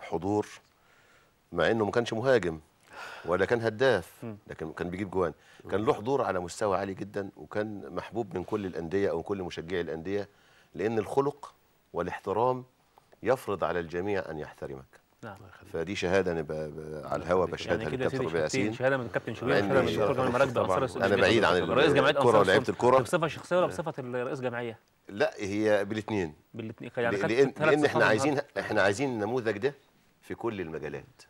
حضور، مع انه ما كانش مهاجم ولا كان هداف، لكن كان بيجيب جوان. كان له حضور على مستوى عالي جدا، وكان محبوب من كل الاندية او كل مشجعي الاندية، لان الخلق والاحترام يفرض على الجميع ان يحترمك. نعم. فدي شهادة انا على الهوا بشهادها يعني للكابتن ربيع ياسين. شهادة من الكابتن شوبير، شهادة من الدكتور جمال مراكبه. انا بعيد عن الكره ولعيبة الكره. بصفة شخصية ولا بصفة رئيس جمعية؟ لا، هي بالاثنين. بالاثنين يعني، لان احنا عايزين النموذج ده في كل المجالات.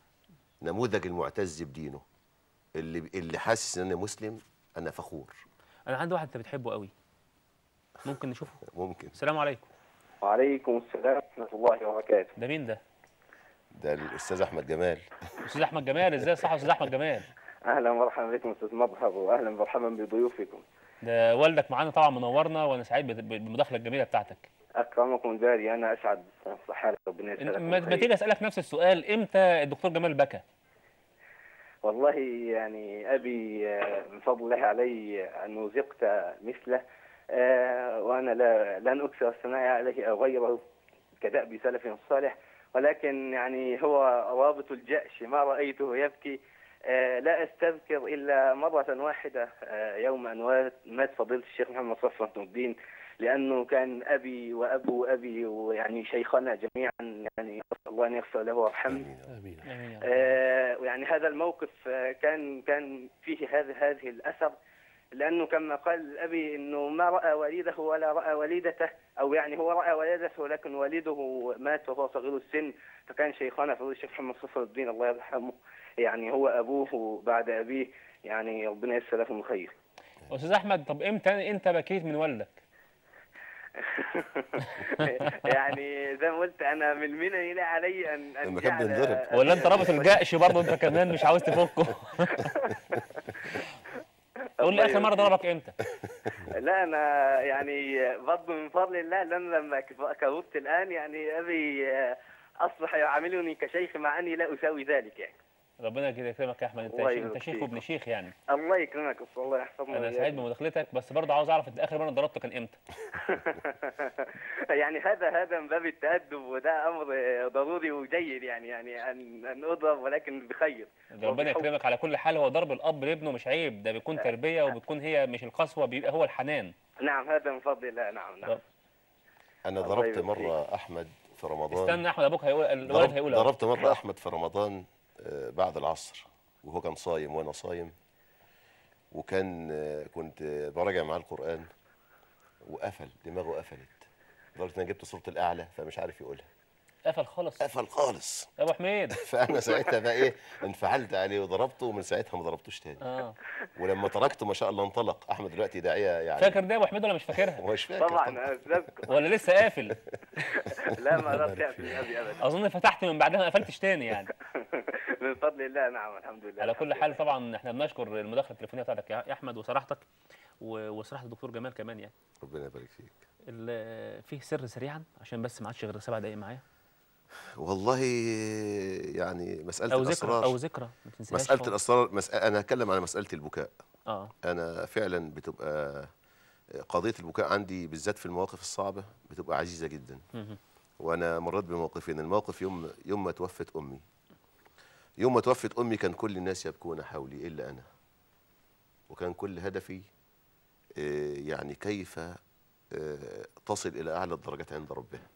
نموذج المعتز بدينه، اللي حاسس ان انا مسلم، انا فخور. انا عندي واحد انت بتحبه قوي، ممكن نشوفه؟ ممكن. السلام عليكم. وعليكم السلام ورحمة الله وبركاته. ده مين ده؟ ده الاستاذ احمد جمال. استاذ احمد جمال، ازاي صح يا استاذ احمد جمال؟ اهلا ومرحبا بكم استاذ مظهر، واهلا ومرحبا بضيوفكم. ده والدك معانا طبعا، منورنا، وانا سعيد بالمداخله الجميلة بتاعتك. اكرمكم الباري، انا اسعد بصحتك، ربنا يسعدك. ما تيجي اسالك نفس السؤال، امتى الدكتور جمال بكى؟ والله يعني ابي من فضل الله علي ان رزقت مثله، وانا لن اكثر الثناء عليه او غيره كدأب سلفنا الصالح، ولكن يعني هو رابط الجأش، ما رأيته يبكي. لا أستذكر إلا مرة واحدة، يوم أن مات فضيلة الشيخ محمد صفوت نور الدين، لأنه كان أبي وأبو أبي ويعني شيخنا جميعا، يعني أسأل الله أن يغفر له ويرحمه. آمين. ويعني هذا الموقف كان فيه هذه الأثر، لأنه كما قال أبي أنه ما رأى والده ولا رأى والدته، أو يعني هو رأى والدته ولكن والده مات وهو صغير السن، فكان شيخنا فضيلة الشيخ محمد صفر الدين الله يرحمه يعني هو أبوه بعد أبيه، يعني ربنا ييسر لكم الخير. أستاذ أحمد، طب إمتى أنت بكيت من والدك؟ يعني زي ما قلت أنا من المنن لا علي أن لما كان بينضرب، ولا أنت رابط الجأش برضه أنت كمان مش عاوز تفكه؟ قول لي اخر مرة ضربك امتى؟ لا انا يعني برضه من فضل الله، لان لما كبرت الان يعني ابي اصبح يعاملني كشيخ مع اني لا اساوي ذلك يعني. ربنا كده يكرمك يا احمد، انت شيخ وابن شيخ يعني. الله يكرمك، الله يحفظنا. انا سعيد بمداخلتك، بس برضه عاوز اعرف انت اخر مرة ضربته كان امتى؟ يعني هذا من باب التأدب، وده امر ضروري وجيد يعني ان اضرب ولكن بخير. ربنا يكرمك. على كل حال هو ضرب الاب لابنه مش عيب، ده بيكون تربيه، وبتكون هي مش القسوة، بيبقى هو الحنان. نعم، هذا من فضل الله. نعم نعم. انا ضربت مرة احمد في رمضان. استنى احمد، ابوك هيقول، الولد هيقول. ضربت مرة احمد في رمضان بعد العصر، وهو كان صايم وانا صايم، وكان كنت براجع معاه القرآن، وقفل دماغه، قفلت لدرجة ان انا جبت سورة الأعلى فمش عارف يقولها. قفل خالص، قفل خالص يا ابو حميد. فانا ساعتها بقى ايه، انفعلت عليه وضربته، ومن ساعتها ما ضربتوش تاني. ولما تركته ما شاء الله انطلق. احمد دلوقتي داعيه يعني. فاكر ده يا ابو حميد ولا مش فاكرها؟ مش فاكر طبعا. ولا لسه قافل؟ لا ما اقدرش اقفل ابي ابدا. اظن فتحت من بعدها ما قفلتش تاني يعني. من فضل الله. نعم الحمد لله. على كل حال طبعا احنا بنشكر المداخلة التليفونيه بتاعتك يا احمد، وصراحتك وصراحة الدكتور جمال كمان يعني. ربنا يبارك فيك. فيه سر سريعا عشان بس ما عادش غير 7 دقائق معايا. والله يعني مسألة أو الأسرار، أو ذكرى ما تنساهاش. مسألة الأسرار، أنا هتكلم على مسألة البكاء. أنا فعلا بتبقى قضية البكاء عندي بالذات في المواقف الصعبة بتبقى عزيزة جدا. وأنا مريت بموقفين. الموقف يوم ما توفت أمي. يوم ما توفت أمي كان كل الناس يبكون حولي إلا أنا، وكان كل هدفي يعني كيف تصل إلى أعلى الدرجات عند ربها.